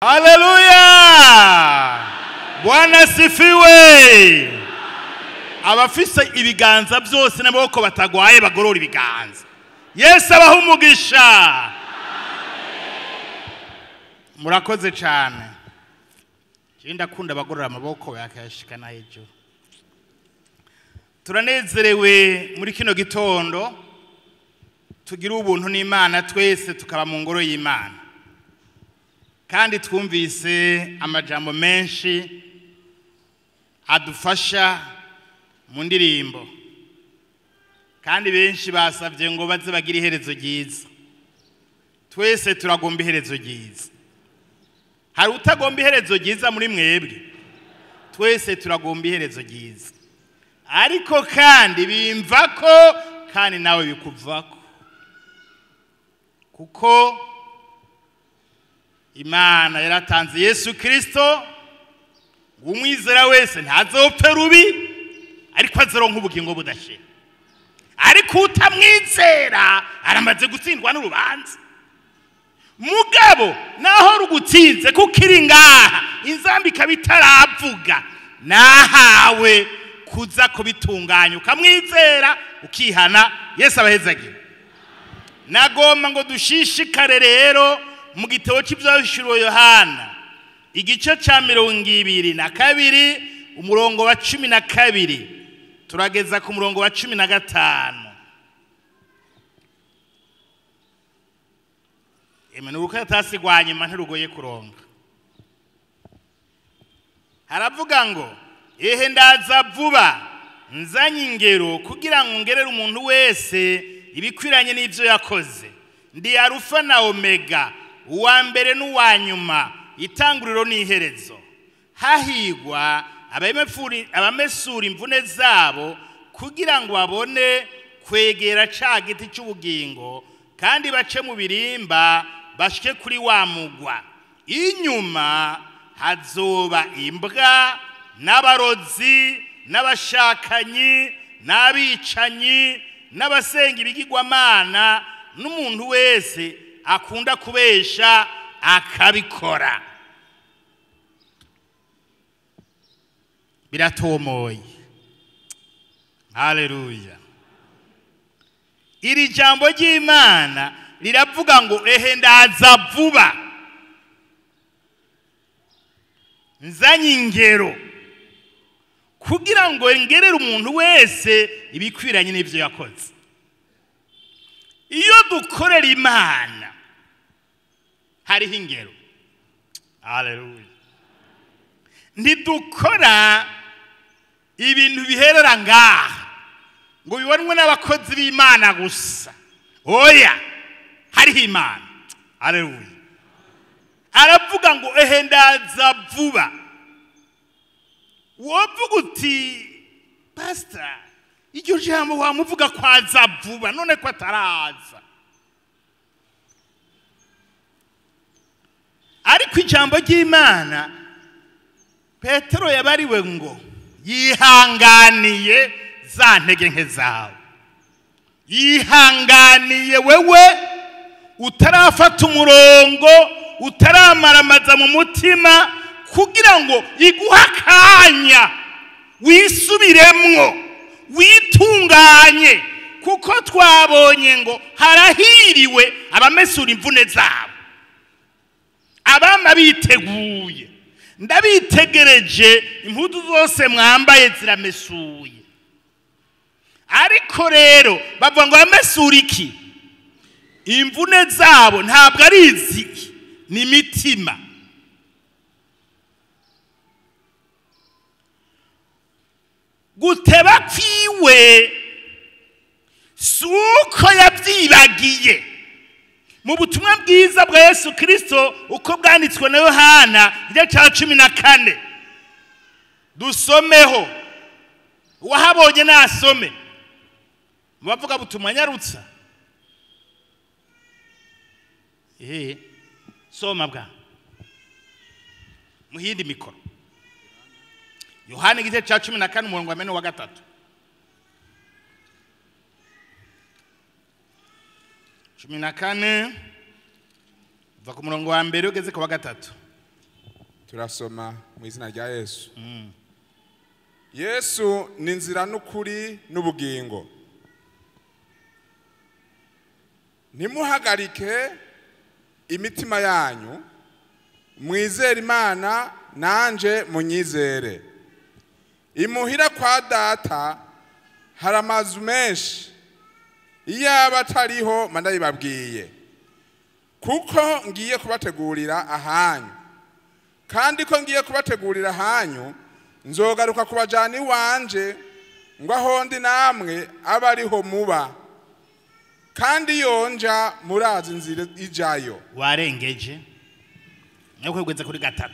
Haleluya! Bwana asifiwe. Abafise ibiganza byose n'amaboko batagwaye bagorora ibiganza. Yesu abaha umugisha. Murakoze cyane. Je ndakunda abagorora amaboko yakayashikana hejuru. Turanezerewe muri kino gitondo tugira ubuntu n'Imana twese tukaba mu ngoro y'Imana. Kandi twumvise amajambo menshi adufasha mu ndirimbo. Kandi benshi basavye ngo baze bagire iherezo ryiza. Twese turagomba iherezo ryiza. Hari utagomba iherezo ryiza muri mwebwe? Twese turagomba iherezo ryiza. Ariko kandi bimvako kandi nawe bikuvako. Kuko Imana yaratanze Yesu Kristo, umwizera wese ntazopfe rubi ariko azoronka ubugingo budashira. Ariko utamwizera aramaze gutsindwa n'urubanza. Mugabo naho rugutsinze kukiri ngaha inzambi ikaba itaravuga, nahawe kuza kubitunganya ukamwizera ukihana. Yesu abahezagira. Nagomba ngo dushishikare rero mu gitabo cy'ibyahishuriwe Yohana igice ca 22 umurongo wa 12 turageza ku murongo wa 15. Emenuruka tasigwanye ntirugoye kuronga. Haravuga ngo ehe ndaza vuba nzanye ingero kugira ngo ngerere umuntu wese ibikwiranye n'ivyo yakoze. Ndi Arufa na Omega, uwa mbere n'uwa nyuma, itanguriro n'iherezo. Hahigwa abamesura imvune zabo kugira ngo babone kwegera ca giti cy'ubugingo, kandi bace mu birimba bashike kuri wa mugwa. Inyuma hazoba imbwa n'abarozi n'abashakanyi n'abicanyi n'abasenga ibigirwamana n'umuntu wese akunda kubesha akabikora. Biratomoye. Haleluya. Iri jambo ry'Imana riravuga ngo ehe ndaza vuba nzanye ingero kugira ngo ngerere umuntu wese ibikwiranye n'ivyo yakoze. Iyo dukorera Imana hariho ingero. Haleluya. Ntidukora ibintu biherera ngaha ngo bibonwe n'abakozi b'Imana gusa. Oya, hariho Imana. Haleluya. Aravuga ngo ehe ndaza vuba. Wovuga uti pastor, iryo jambo wamuvuga kwaza vuba none ko ataraza. Ariko ijambo ry'Imana Petero yabariwe ngo yihanganiye za ntege nke zawe. Yihanganiye wewe utarafata umurongo, utaramaramaza mu mutima kugira ngo iguha akanya wisubiremwo witunganye, kuko twabonye ngo harahiriwe abamesura imvune zabo, abama biteguye. Ndabitegereje impuzu zose mwambaye ziramesuye. Ariko rero bavuga ngo bamesura iki? Imvune zabo ntabwo ari izi, ni imitima. Guteba kwiwe suko yabyibagiye. Mu butumwa bwiza bwa Yesu Kristo uko bwanditswe na Yohana igice ca 14 dusomeho. Uwahabonye nasome. Mubavuga butumwa nyarutsa. Soma bwa muhindi mikoro. Yohana igice ca 14 umurongo wa 3. 14 va ku murongo wa mbere ugeze ku wa 3. Turasoma mu izina rya Yesu. Yesu ni inzira n'ukuri n'ubugingo. Ntimuhagarike imitima yanyu, mwizere Imana nanje munyizere. Imuhira kwa Data hari amazu menshi, iyaba atariho mba ndabibabwiye, kuko ngiye kubategurira ahanyu. Kandi ko ngiye kubategurira ahanyu, nzogaruka kubajana iwanje, ngo aho ndi namwe abe ariho muba. Kandi yonja murazi inzira ijayo. Warengeje nyakwegweza kuri 3.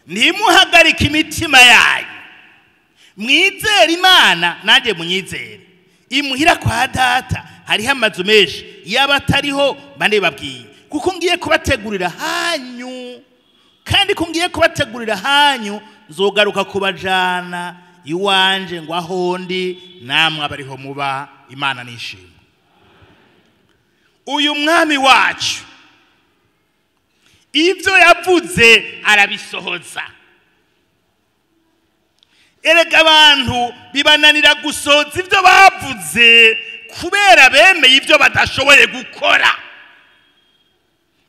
Ntimuhagarike imitima yanyu, mwizere Imana nanjye munyizere. Imuhira kwa Data hariho amazu menshi, yaba atariho mba ndabibabwiye, kuko ngiye kubategurira hanyu. Kandi ko ngiye kubategurira hanyu, nzogaruka kubajana iwanje, ngo aho ndi namwe abariho muba. Imana nishimwe. Uyu mwami wacu ibyo yavuze arabisohoza. Erega abantu bibananira gusohoza ibyo bavuze kubera bemeye ibyo badashoboye gukora.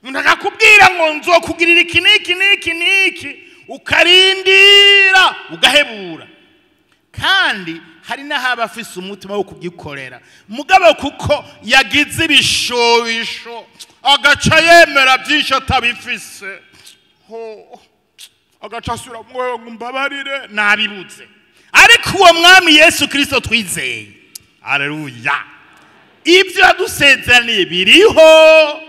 Umuntu akakubwira ngo nzokugirira iki n'iki n'iki n'iki, ukarindira ugahebura. Kandi hari n'ahaba afise umutima wo kugikorera, mugabo kuko yagize ibishobisho agaca yemera byinshi atabifise, agaca asubira ngo mbabarire nabibutse. Ariko uwo mwami Yesu Kristo twizeye, haleluya, ibyo yadusezeraniye biriho,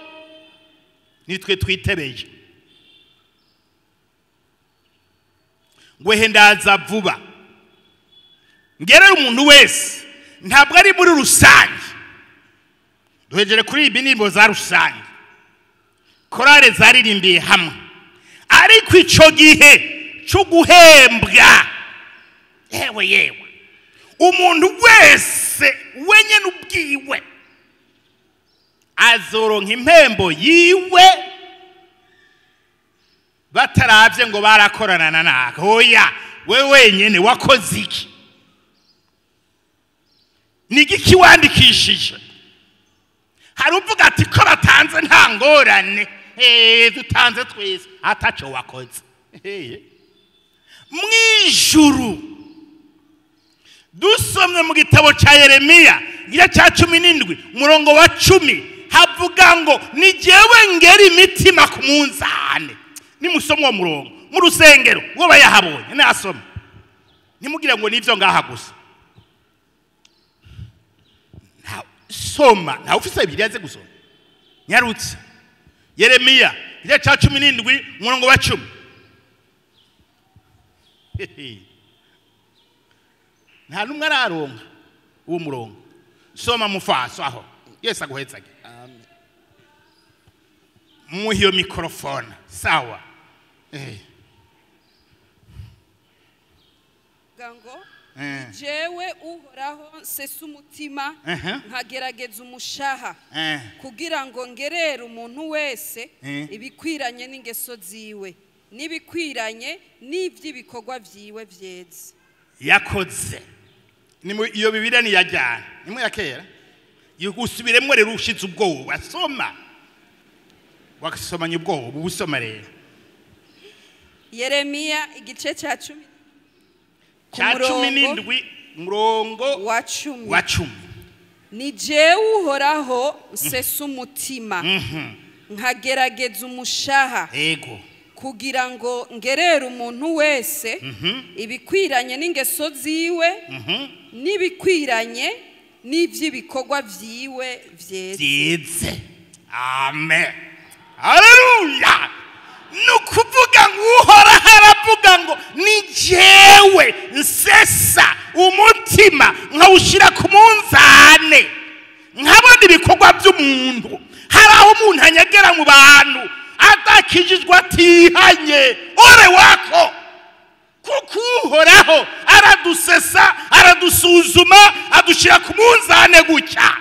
nitwe twitebeye. Ngwehe ndaza vuba. Ngerera umuntu wese, ntabwo ari muri rusange. Duhejere kuri ibi nimbo za rusange, korale zaririmbiye hamwe, ariko ico gihe cyo guhembwa, yewe yewe, umuntu wese wenyene ubwiwe azoronka impembo yiwe, bataravye ngo barakorana na naka. Oya, we wenyene wakoze iki? Nigiki wandikishije? Hari uvuga ati ko batanze nta ngorane, dutanze twese, ataco wakoze. Mwijuru dusomye mu gitabo ca Yeremiya igice ca 17 umurongo wa 10, havuga ngo ni jewe ngera imitima ku munzane. Nimusomwe uwo murongo mu rusengero, uwo bayahabonye nasoma, ntimugire ngo nivyo ngaha gusa. Soma, nta ufise Bibiliya aze gusoma. Nyarutse. Yeremiya igice ca 17 umurongo wa 10. Nta numwe araronka uwo murongo. Soma mufaso aho. Yesu aguhetsage. Amen. Muhe iyo mikrofone. Sawa. Ngo jewe Uhoraho nsesa umutima, nkagerageza umushaha, kugira ngo ngerere umuntu wese ibikwiranye n'ingeso ziwe, n'ibikwiranye n'ivy'ibikorwa vyiwe vyeze yakoze. Iyo Bibiliya niyajyana nimwe ya kera, usubiremwo rero ushize ubwoba, soma wakasomanya ubwoba, ubusoma rero. Yeremiya igice ca 10 cya 17 umurongo wa 10 wa 10. Ni jewe Uhoraho nsesa umutima, nkagerageza umushaha, ego, kugira ngo ngerere umuntu wese ibikwiranye n'ingeso ziwe, n'ibikwiranye n'ivy'ibikorwa vyiwe vyeze. Amen, haleluya. Nukuvuga ngo Uhoraho aravuga ngo ni jewe nsesa umutima nkawushira ku munzane, nkabona ibikorwa by'umuntu. Hari aho umuntu anyegera mu bantu atakijijwe atihanye, ore wako, kuko Uhoraho aradusesa, aradusuzuma, adushira ku munzane gutya,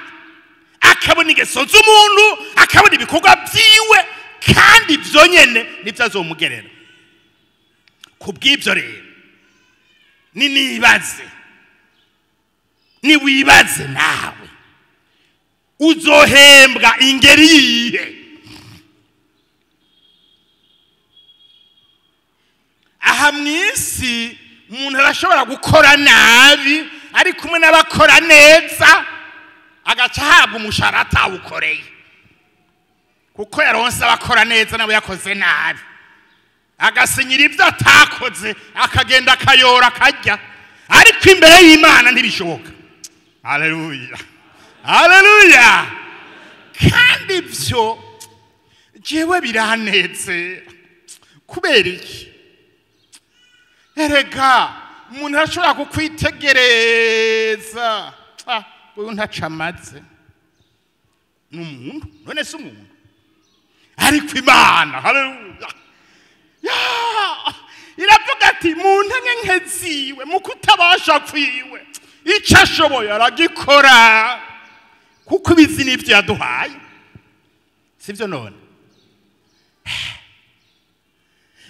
akabona ingeso z'umuntu, akabona ibikorwa byiwe, kandi ibyo nyene nibyo azomugerera. Kubw'ibyo rero nibaze, niwibaze nawe uzohembwa ingeri yihe? Aha mwisi umuntu arashobora gukora nabi ari kumwe n'abakora neza, agaca ahabwa umushahara atawukoreye, kuko yaronse abakora neza nabo yakoze nabi, agasinyira ibyo atakoze, akagenda akayora akarya. Ariko imbere y'Imana ntibishoboka. Haleluya, haleluya. Kandi ibyo jewe biranetse. Kubera iki? Erega umuntu arashobora kukwitegereza, uyu ntaco amaze, ni umuntu, none si umuntu. Ariko Imana, haleluya, iravuga ati mu ntege nke ziwe, mu kutabasha kwiwe, icyo ashoboye aragikora, kuko ibizi n'ibyo yaduhaye. Sibyo none?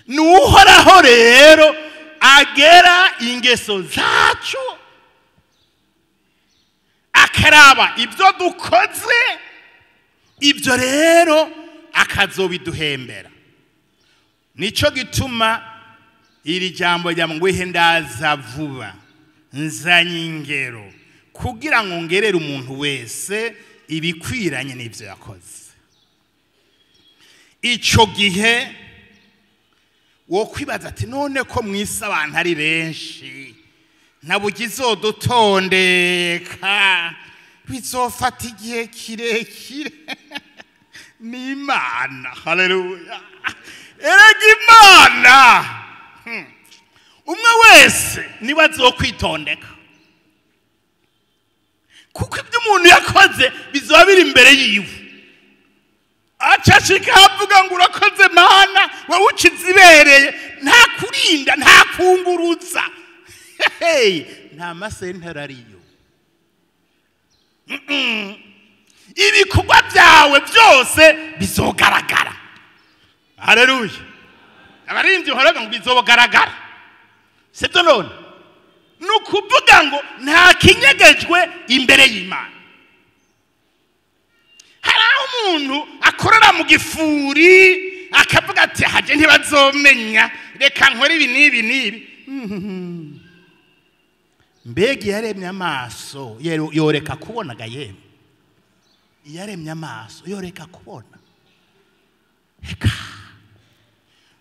Ni Uhoraho rero agera ingeso zacu, akaraba ibyo dukoze, ibyo rero akazobiduhembera. Nico gituma iri jambo rya ngwihe ndaza vuba, nzanye ingero kugira ngo ngerere umuntu wese ibikwiranye n'ibyo yakoze. Ico gihe wo kwibaza ati none ko mwisi abantu ari benshi, ntabugizodutondeka, bizofata igihe kirekire. Ni Imana, haleluya. Erega Imana, umwe wese niwe azokwitondeka, kuko ibyo umuntu yakoze bizoba biri imbere yiwe. Acashika avuga ngo urakoze Mana, wowe ukizibereye, nta kurinda, nta kungurutsa, nta masentare ariyo. Ibikorwa byawe byose bizogaragara. Haleluya. Abarinzi uhoraga ngo bizogaragara. Sibyo none? Ni ukuvuga ngo nta kinyegejwe imbere y'Imana. Hari aho umuntu akorera mu gifuri akavuga ati haje ntibazomenya, reka nkore ibi n'ibi n'ibi. Mbega yaremye amaso yoreka kubona ga yemwe? Yaremye amaso yoreka kubona? Reka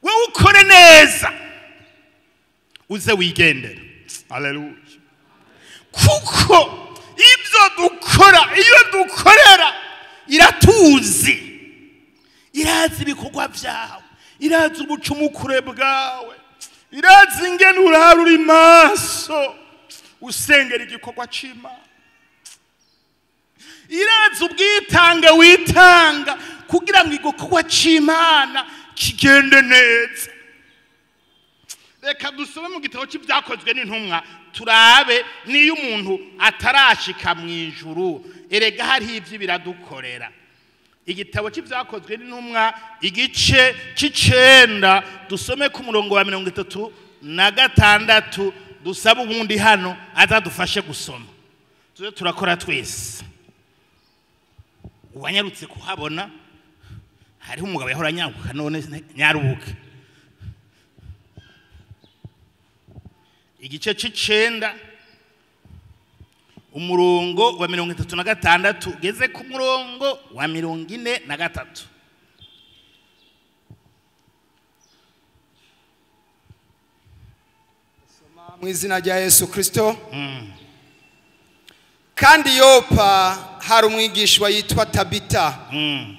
wewe ukore neza uze wigendera. Haleluya. Kuko ibyo dukora, iyo dukorera, iratuzi, irazi ibikorwa byawe, irazi ubucumukure bwawe, irazi ingene urara uri maso usengera igikorwa c'Imana, irazi ubwitange witanga kugira ngo igikorwa c'Imana kigende neza. Reka dusome mu gitabo cy'ibyakozwe n'intumwa, turabe niyo umuntu atarashika mu ijuru, erega hariho ivyo biradukorera. Igitabo cy'ibyakozwe n'intumwa igice c'9, dusome ku murongo wa 36, dusaba ubundi hano azadufashe gusoma, tuze turakora twese. Uwanyarutse kuhabona, hariho umugabo yahora anyaruka, none nyaruke. Igice c'9 umurongo wa 36 ugeze ku murongo wa 43. Mu izina rya Yesu Kristo. Kandi Yopa hari umwigishwa yitwa Tabita,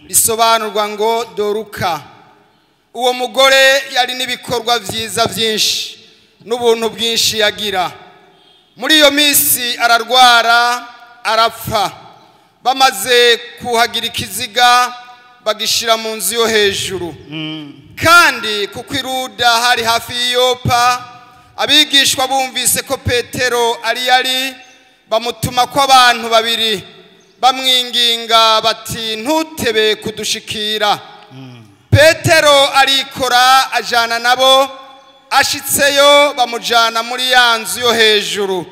risobanurwa ngo Doruka. Uwo mugore yari n'ibikorwa vyiza byinshi n'ubuntu bwinshi yagira. Muri iyo minsi ararwara arapfa. Bamaze kuhagira ikiziga bagishira mu nzu yo hejuru. Kandi kuko iruda hari hafi y'Iyopa, abigishwa bumvise ko Petero ari yari, bamutuma ko abantu babiri bamwinginga bati ntutebe kudushikira. Petero arikora ajana nabo, Ashitseyo bamujana muri ya nzu yo hejuru.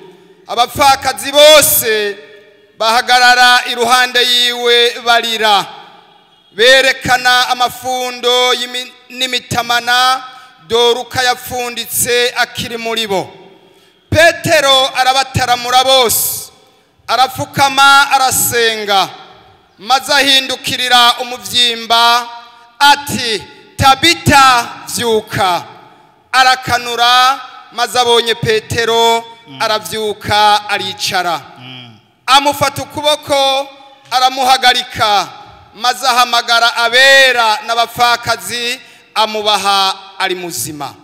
Abapfakazi bose bahagarara iruhande yiwe barira, berekana amafundo n'imitamana Doruka yapfunditse akiri muri bo. Petero arabataramura bose, arapfukama arasenga, maze ahindukirira umuvyimba ati: Tabita, vyuka. Arakanura, maze abonye Petero aravyuka aricara. Amufata ukuboko aramuhagarika, maze ahamagara abera n'abapfakazi amubaha ari muzima.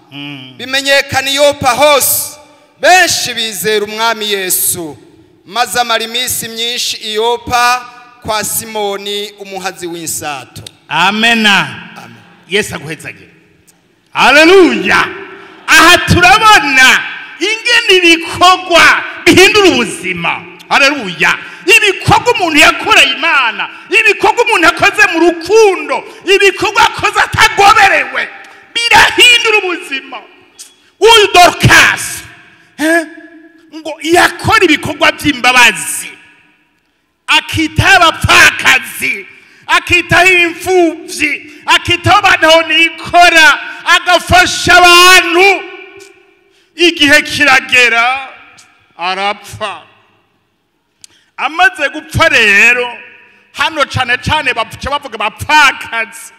Bimenyekana i Yopa hose, benshi bizera Umwami Yesu. Maze amara iminsi myinshi i Yopa kwa Simoni umuhazi w'insato. Amena. Yesu aguhezagire. Haleluya. Aha turabona ingene ibikorwa bihindura ubuzima. Haleluya. Ibikorwa umuntu yakoreye Imana, ibikorwa umuntu yakoze mu rukundo, ibikorwa akoze atagoberewe, birahindura ubuzima. Uyu Dorcas ngo yakora ibikorwa by'imbabazi, akitaho abapfakazi, akitaho imfubyi, akitaho abantu nikora, agafasha abantu. Igihe kiragera arapfa. Amaze gupfa rero, hano cane cane bavuga bapfakazi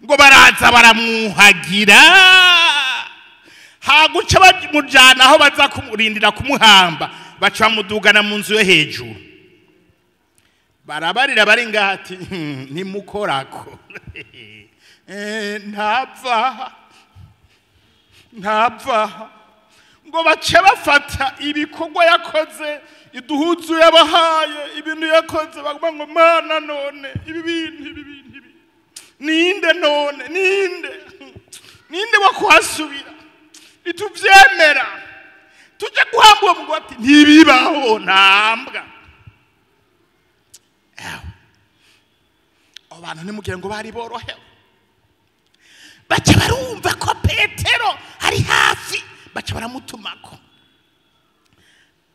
ngo baraza baramwuhagira, haguca bamujana aho baza kumurindira kumuhamba, baca bamudugana mu nzu yo hejuru. Barabarira bari ngaha ati: ntimukorako, ntapfa ntapfa. Ngo bace bafata ibikorwa yakoze, iduhuzu yabahaye, ibintu yakoze, bavuga ngo Mana none ibi bintu, ibi bintu, ibi ninde none, ninde ninde wakuhasubira, ituvyemera tujye guhamba uwo mugabo. Ati ntibibaho, ntambwa. Abo bantu ntimugire ngo bari borohewe. Baca barumva ko Petero ari hafi, baca baramutumako.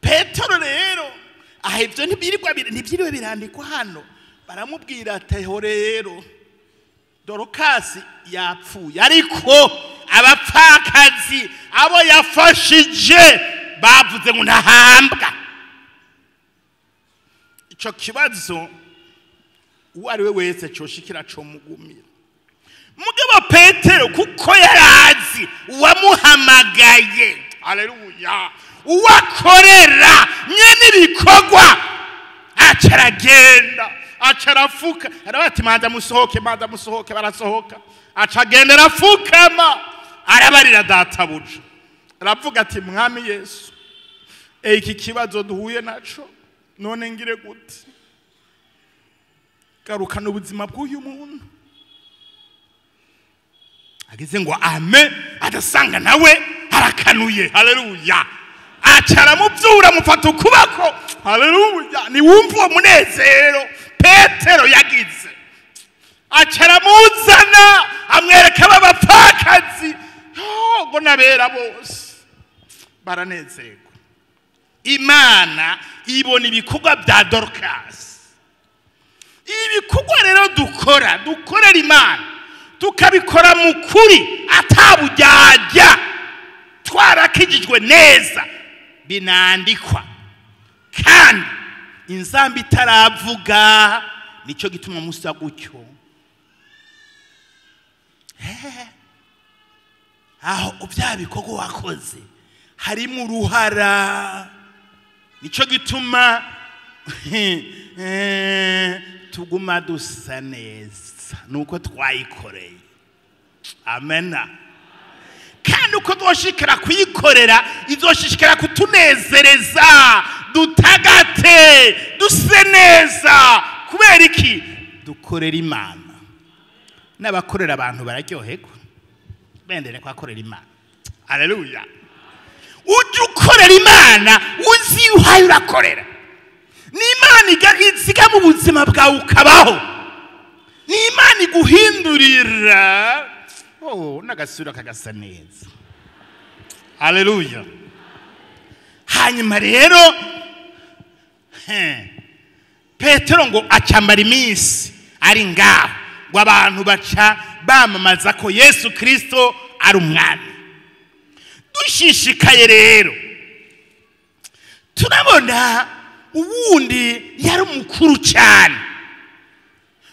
Petero rero aha ivyo ntibyiriwe birandikwa hano, baramubwira ati: ho rero Dorokasi yapfuye, ariko abapfakazi abo yafashije bavuze ngo ntahambwa. Ico kibazo uwo ari we wese coshikira comugumira. Mugabo Petero kuko yarazi uwamuhamagaye, haleluya, uwakorera nyene ibikorwa, aca aragenda, aca arafuka, arabati manza musohoke, manza musohoke, barasohoka. Aca agenda arafukama, arabarira databuja, aravuga ati: Mwami Yesu, iki kibazo duhuye naco none ngire gute? Garukana ubuzima bw'uyu muntu. Ageze ngo ame, adasanga nawe arakanuye. Haleluya. Aca aramuvyura, amufata ukuboko. Haleluya. Niwumva uwo munezero Petero yagize. Aca aramuzana, amwereka abapfakazi ngo nabera bose baranezerwa. Imana ibona ibikorwa bya Dorcas. Ibikorwa rero dukora, dukorera Imana, tukabikora mu kuri atabujyajya, twarakijijwe neza, binandikwa kandi inzambi itaravuga. Nicyo gituma musa gutyo. Aho bya bikorwa wakoze harimo uruhara. Nicyo gituma tuguma dusa neza nuko twayikoreye. Amena. Kandi uko twoshikira kuyikorera, izoshishikara kutunezereza, dutagate, duse neza. Kubera iki? Dukorera Imana. N'abakorera abantu bararyoherwa, bendere ko akorera Imana. Haleluya. Ujye ukorera Imana uzi uhaye urakorera. Ni Imana iziga mu buzima bwawe ukabaho. Ni Imana iguhindurira. Oh, n'agasura kagasa neza. Haleluya. Hanyuma rero Petero ngo acambara iminsi ari ngaho, ngo abantu baca bamamaza ko Yesu Kristo ari umwami. Dushishikaye rero turabona uwundi yari umukuru cyane,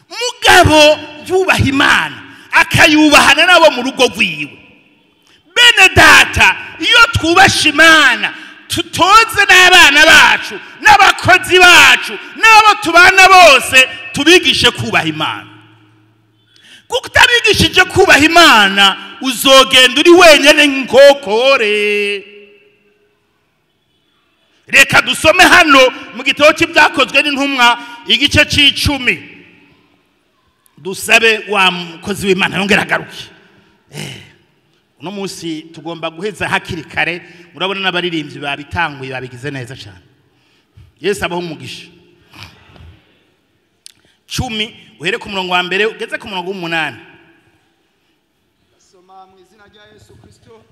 mugabo yubaha Imana akayubahana nabo mu rugo rwiwe. Bene data, iyo twubasha Imana tutoze n'abana bacu n'abakozi bacu n'abo tubana bose, tubigishe kubaha Imana. Kuko utabigishije kubaha Imana uzogenda uri wenyine nk'ikokore. Reka dusome hano mu gitabo cy'ibyakozwe n'intumwa igice c'icumi, dusabe wa mukozi w'Imana yongera agaruke. Uno munsi tugomba guheza hakiri kare, murabona n'abaririmbyi babitanguye babigize neza cyane. Yesu abaho umugisha. 10 uhere ku murongo wa mbere ugeze ku murongo w'umunani. Soma mu izina rya Yesu Kristo.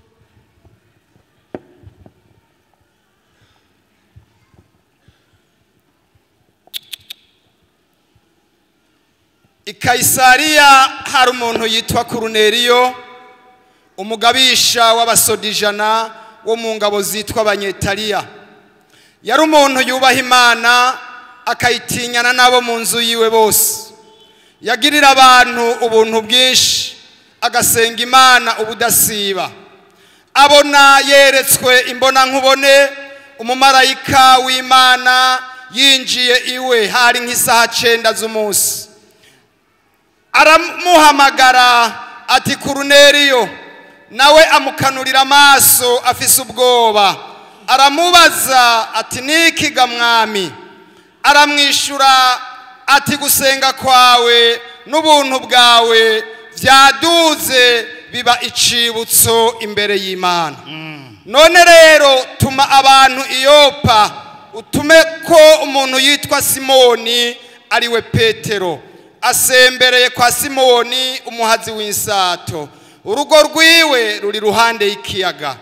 I Kayisariya hari umuntu yitwa Koruneliyo, umugabisha w'abasodijana wo mu ngabo zitwa Abanyetaliya. Yari umuntu yubaha Imana, akayitinyana nabo mu nzu yiwe bose. Yagirira abantu ubuntu bwinshi, agasenga Imana ubudasiba. Abona yeretswe imbona nkubone umumarayika w'Imana yinjiye iwe, hari nk'isaha 9 z'umunsi. Aramuhamagara ati Koruneliyo, nawe amukanurira amaso afise ubwoba. Aramubaza ati niki ga mwami? Aramwishura ati gusenga kwawe n'ubuntu bwawe byaduze biba icibutso imbere y'Imana. None rero tuma abantu Iyopa, utume ko umuntu yitwa Simoni ariwe Petero, asembereye kwa Simoni umuhazi w'insato, urugo rwiwe ruri ruhande y'ikiyaga.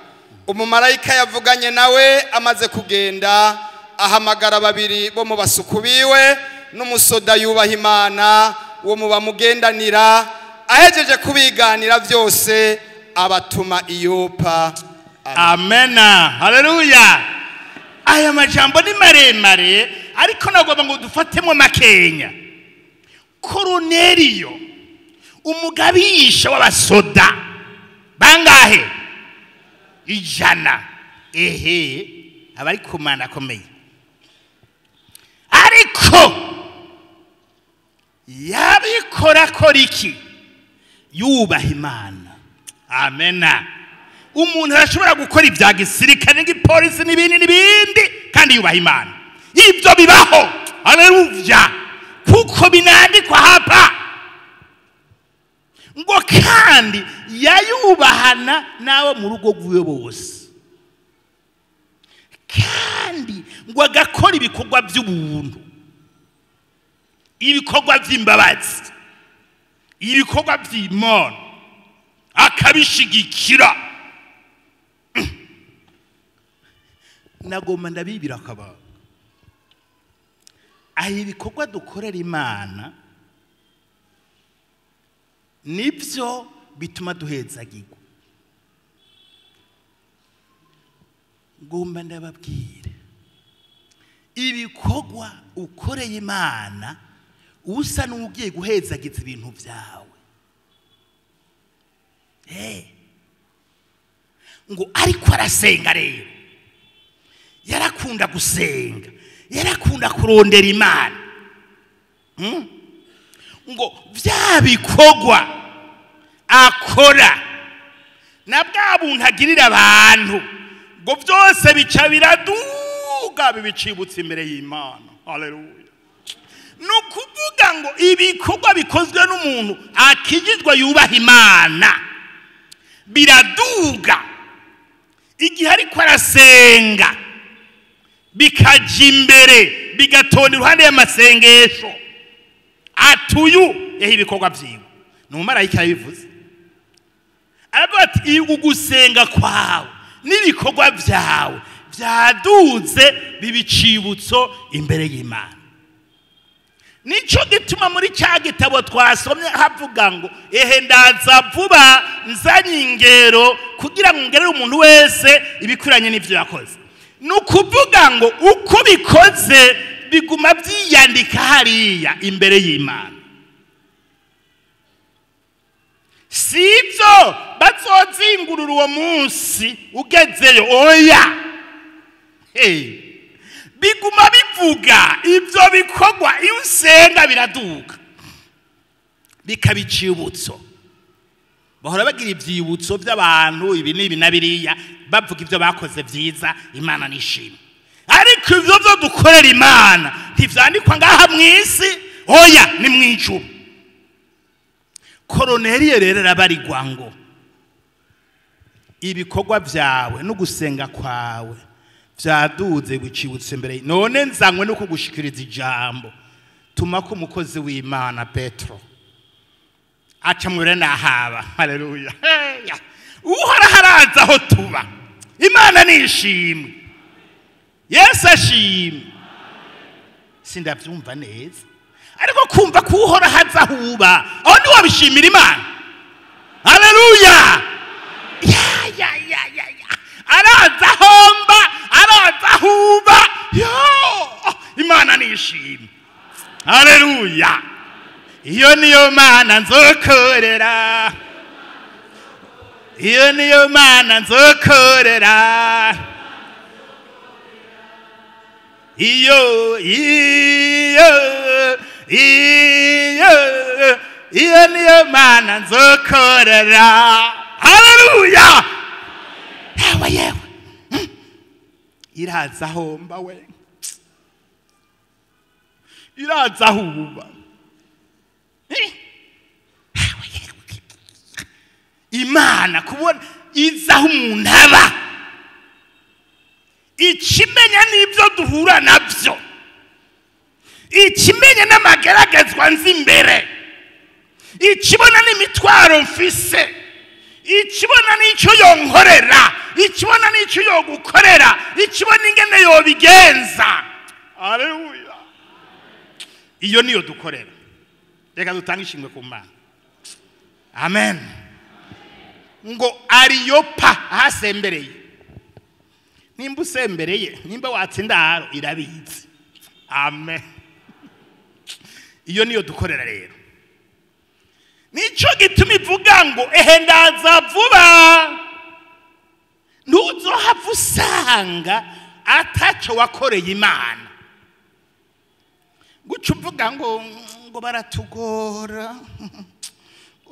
Umumarayika yavuganye nawe amaze kugenda, ahamagara babiri bo mu basuku biwe n'umusoda yubaha Imana wo mu bamugendanira. Ahejeje kubiganira byose abatuma Iyopa. Amena. Haleluya. Aya majambo ni maremare, ariko nagomba ngo dufatemo makenya. Koruneliyo umugabisha w'abasoda bangahe? 100. Ehe, abari kumana akomeye, ariko yabikora kora iki? Yubaha Imana. Amena. Umuntu arashobora gukora ibya gisirikare n'igipolisi n'ibindi n'ibindi kandi yubaha Imana. Ibyo bibaho. Haleluya. Kuko binandikwa hapa ngo kandi yayubahana nabo mu rugo rwiwe bose, kandi ngo agakora ibikorwa by'ubuntu, ibikorwa by'imbabazi, ibikorwa by'Imana, akabishigikira. Nagomba ndabibira akabanga aho ibikorwa dukorera Imana nibyo bituma duhezagirwa. Ngomba ndababwire, ibikorwa ukoreye Imana usa n'ugiye guhezagiza ibintu byawe. Ngo ariko arasenga rero, yarakunda gusenga, yarakunda kurondera Imana. Ngo bya bikorwa akora na bwa buntu agirira abantu, ngo byose bica biraduga bibicibutse imbere y'Imana. Haleluya. Nukuvuga ngo ibikorwa bikozwe n'umuntu akijijwe yubaha Imana biraduga igihe ariko arasenga, bikaja imbere, bigatonda iruhande y'amasengesho. Atuyu ehe ibikorwa vyiwe. Ni umumarayika yabivuze, aravuga ati ugusenga kwawe n'ibikorwa byawe byaduze bibicibutso imbere y'Imana. Nico gituma muri cya gitabo twasomye havuga ngo ehe ndaza vuba nzanye ingero kugira ngo ngerere umuntu wese ibikwiranye n'ivyo yakoze. Nukuvuga ngo uko bikoze biguma byiyandika hariya imbere y'Imana. Sivyo bazozingurura uwo munsi ugezeyo, oya. Hey. Biguma bivuga ivyo bikorwa iyo usenga biraduka bikabicibutso. Bahora bagira ivyibutso by'abantu ibi n'ibi na biriya, bavuga ivyo bakoze vyiza, Imana nishimwe. Ariko ivyo byo dukorera Imana ntivyandikwa ngaha mw'isi, oya, ni mwijuru. Koroneliyo rero arabarigwa ngo ibikorwa vyawe no gusenga kwawe vyaduze bicibutse imbere, none nzanywe no kugushikiriza ijambo. Tuma ko umukozi w'Imana Petro aca mure nahaba. Haleluya. Uhora haraza aho tuba. Imana nishimwe, Yesu ashimwe. Sindavyumva neza, ariko kumva ko uhora haza huba aho ni wabishimira Imana. Haleluya. Ya ya ya ya ya, araza homba, araza huba. Yo, Imana nishimwe. Haleluya. Iyo niyo mana nzokorera, iyo niyo mana nzokorera, iyo iyo iyo iyo niyo mana nzokorera. Haleluya. Yewe yewe, iraza homba we, iraza huba. Imana kubona izaho umuntu aba, ikimenya n'ibyo duhura nabyo, ikimenya n'amageragezwa nzi imbere, ikibona n'imitwaro mfise, ikibona n'icyo yonkorera, ikibona n'icyo yogukorera, ikibona ingene yobigenza. Haleluya. Iyo niyo dukorera. Reka dutange ishimwe ku Mana. Amen. Ngo Ariyopa ahasembereye. Nimba usembereye, nimba watsinda irabizi. Amen. Iyo niyo dukorera rero. Nico gituma ivuga ngo ehe ndaza vuba, ntuzohava usanga ataco wakoreye Imana. Guca uvuga ngo ngo baratugora,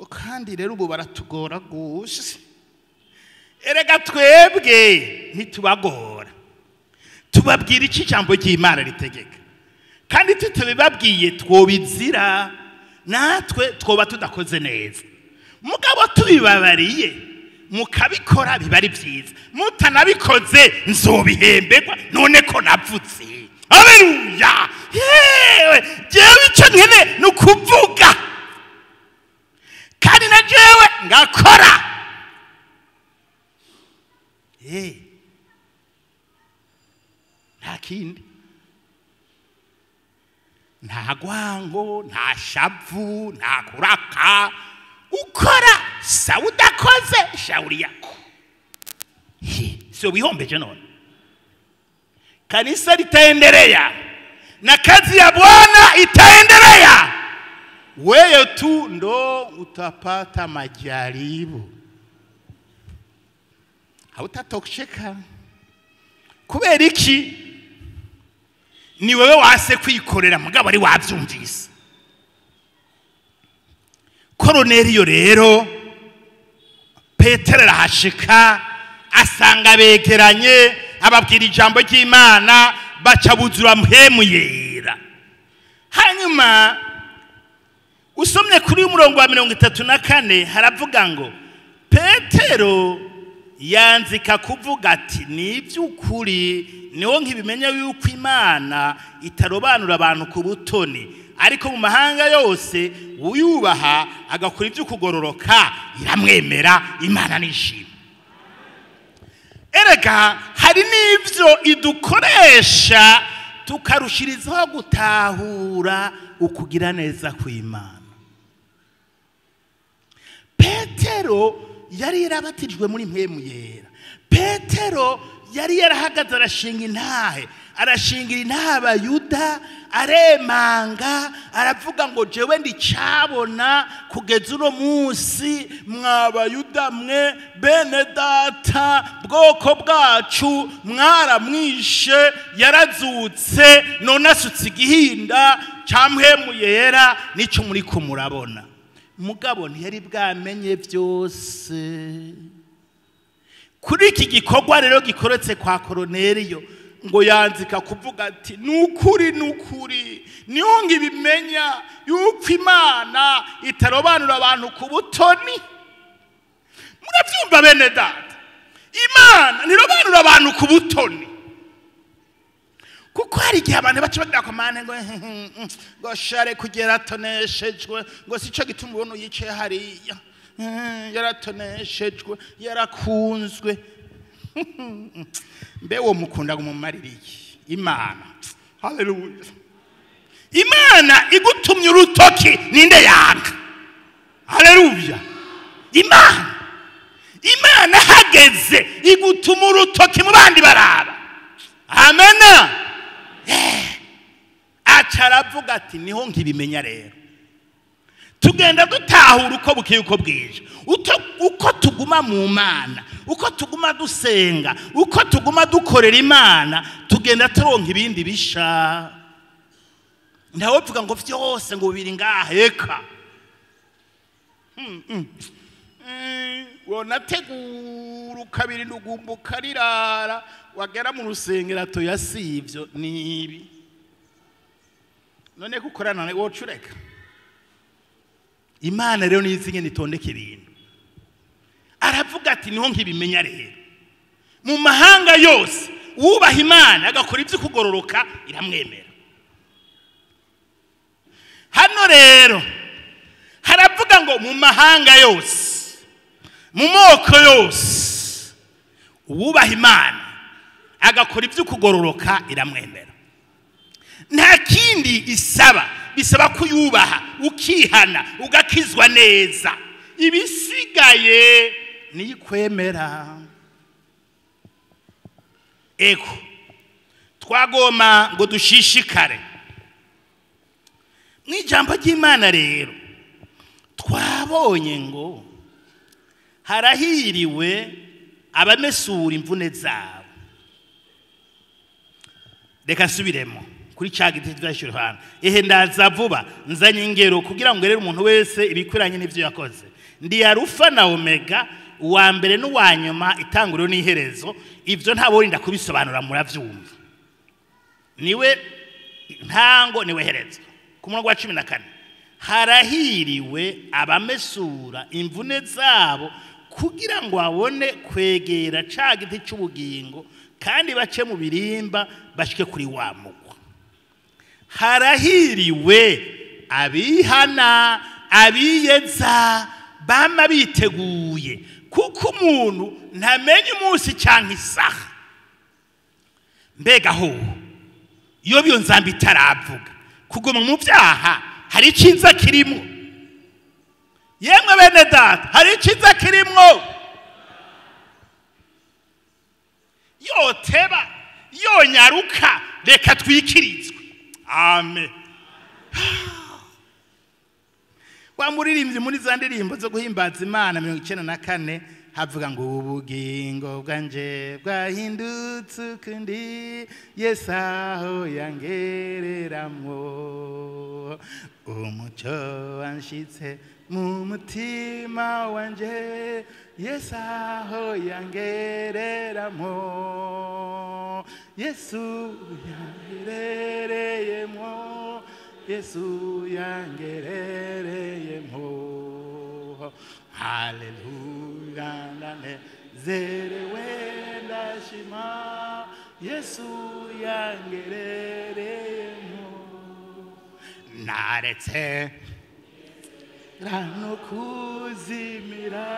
kandi rero ubu baratugora gose. Erega twebwe ntitubagora, tubabwira iki ijambo ry'Imana ritegeka, kandi tutabibabwiye twobizira, natwe twoba tudakoze neza. Mugabo tubibabariye mukabikora biba ari byiza, mutanabikoze nzobihemberwa none ko navutse. Haleluya. Yewe, jewe icyo nkene ni ukuvuga, kandi na jewe ngakora. Nta kindi, nta gwango, nta shavu, nta kuraka. Ukora sawa, udakoze shauri yako. Sio wihombeje none. Kanisa litaendelea na kazi ya Bwana itaendelea. Wewe tu ndo utapata majaribu, hautatosheka. Kubera iki? Ni wewe wase kwikorera, mugabo ari wavyumvise. Koroneliyo rero, Petero arahashika asanga begeranye, ababwira ijambo ry'Imana, baca buzura mpemu yera. Hanyuma usomye kuri umurongo wa 34 haravuga ngo Petero yanzika kuvuga ati ni iby'ukuri niho nkibimenya yuko Imana itarobanura abantu ku butoni, ariko mu mahanga yose uyubaha agakora iby'ukugororoka iramwemera. Imana nishimwe. Erega hari n'ibyo idukoresha tukarushirizaho gutahura ukugira neza kw'Imana. Petero yari yarabatijwe muri mpwemu yera. Petero yari yarahagaze arashinga intahe, arashingira intahe Abayuda, aremanga, aravuga ngo jewe ndicabona kugeza uno munsi, mwa Bayuda mwe, bene data, bwoko bwacu, mwaramwishe, yarazutse, none asutse igihinda ca mpwemu yera, nico muriko murabona. Mugabo ntiyari bwamenye byose. Kuri iki gikorwa rero gikoretse kwa Koroneliyo, ngo yanzika kuvuga ati nukuri nukuri, niho ngibimenya yuko Imana itarobanura abantu ku butoni. Murabyumva bene data, Imana ntirobanura abantu ku butoni. Kuko hari igihe abantu baca bagira komande ngo ngo share kugera atoneshejwe, ngo sico gituma ubona yicaye hariya, yaratoneshejwe, yarakunzwe. Mbe uwo mukunda kumumarira iki? Imana. Haleluya. Imana igutumye urutoki ninde yanga? Haleluya. Imana hageze igutuma urutoki mu bandi baraba. Amena. Aca aravuga ati niho nkibimenya rero. Tugenda dutahura uko bukeye uko bwije, uko tuguma mu Mana, uko tuguma dusenga, uko tuguma dukorera Imana, tugenda turonka ibindi bisha. Ntawe uvuga ngo vyose ngo biri ngaha, eka. Wonategura ukabiri ndugumbuka rirara, wagera mu rusengero toya sivyo nibi. None gukorana na wocureka. Imana rero niyo izi itondeka ibintu. Aravuga ati niho nkibimenya rero. Mu mahanga yose wubaha Imana agakora ibyo kugororoka iramwemera. Hano rero haravuga ngo mu mahanga yose, mu moko yose, uwubaha Imana agakora ibyo kugororoka iramwemera. Nta kindi isaba, bisaba kuyubaha, ukihana, ugakizwa neza. Ibisigaye ni kwemera. Ego twagoma ngo dushishikare mw'ijambo ry'Imana. Rero twabonye ngo harahiriwe abamesura imvune zabo. Reka nsubiremo kuri ca giti vyashira hano. Ehe ndaza vuba nzanye ingero kugira ngo rero umuntu wese ibikwiranye n'ivyo yakoze. Ndi Arufa na Omega, uwa mbere n'uwa nyuma, itanguriro n'iherezo. Ivyo ntaborinda kubisobanura, muravyumva. Niwe ntango, niwe herezo. Ku murongo wa 14, harahiriwe abamesura imvune zabo kugira ngo babone kwegera ca giti c'ubugingo, kandi bace mu birimba bashike kuri wa mugwa. Harahiriwe abihana, abiyeza, bama biteguye, kuko umuntu ntamenya umunsi cyangwa isaha. Mbega ho iyo biyo nzamba itaravuga kuguma mu byaha hari icyiza kirimo. Yemwe bene data, hari icyiza kirimo. Yoteba yonyaruka, reka twikirizwe. Amen. Wa muririmbyi muri za ndirimbo zo guhimbaza Imana 94 havuga ngo ubugingo bwanje bwahindutse ukundi, Yesu aho yangereramwo, umucyo wanshitse mu mutima wanje, Yesu aho yangereramwo, Yesu yangerereyemwo, Yesu yangerereyemwo. Haleluya, ndanezerewe ndashima, Yesu yangerereyemwo. Naretse no kuzimira,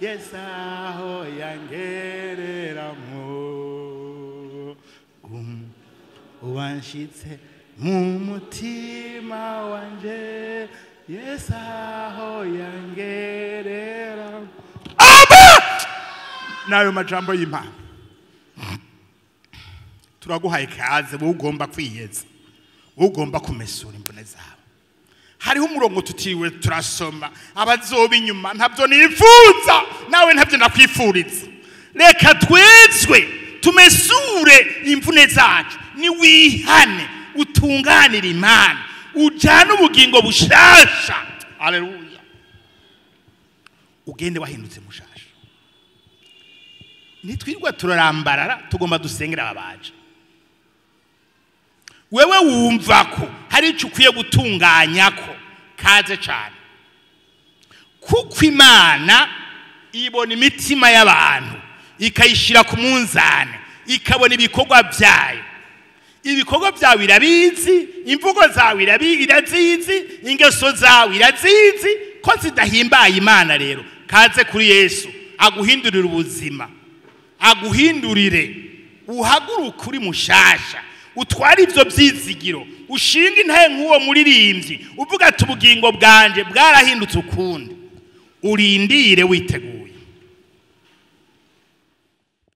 Yesu aho yangereramwo. Wanshitse mu mutima wanje, Yesu aho yangerera. Amen. Nayo majambo y'Imana. Turaguhaye ikaze, wowe ugomba kwiyeza, wowe ugomba kumesura imvune zawe. Hariho umurongo tutiriwe turasoma, abazoba inyuma ntabyo nifuza, nawe ntabyo nakwifuriza. Reka twezwe tumesure imvune zacu, niwihane utunganire Imana, ujane ubugingo bushasha. Haleluya. Ugende wahindutse mushasha. Nitwirwa turarambarara, tugomba dusengera ababaje. Wewe wumva ko hari icyo ukwiye gutunganya ko kaze cyane, kuko Imana ibona imitima y'abantu ikayishyira ku munzane, ikabona ibikorwa byayo. Ibikorwa byawe irabizi, imvugo zawe irazizi, ingeso zawe irazizi ko zidahimbaye Imana. Rero kaze kuri Yesu aguhindurire ubuzima, aguhindurire, uhaguruke uri mushasha, utware ibyo byizigiro, ushinga intahe nk'uwo muririmbyi uvuga ati ubugingo bwanje bwarahindutse ukundi. Urindire witeguye.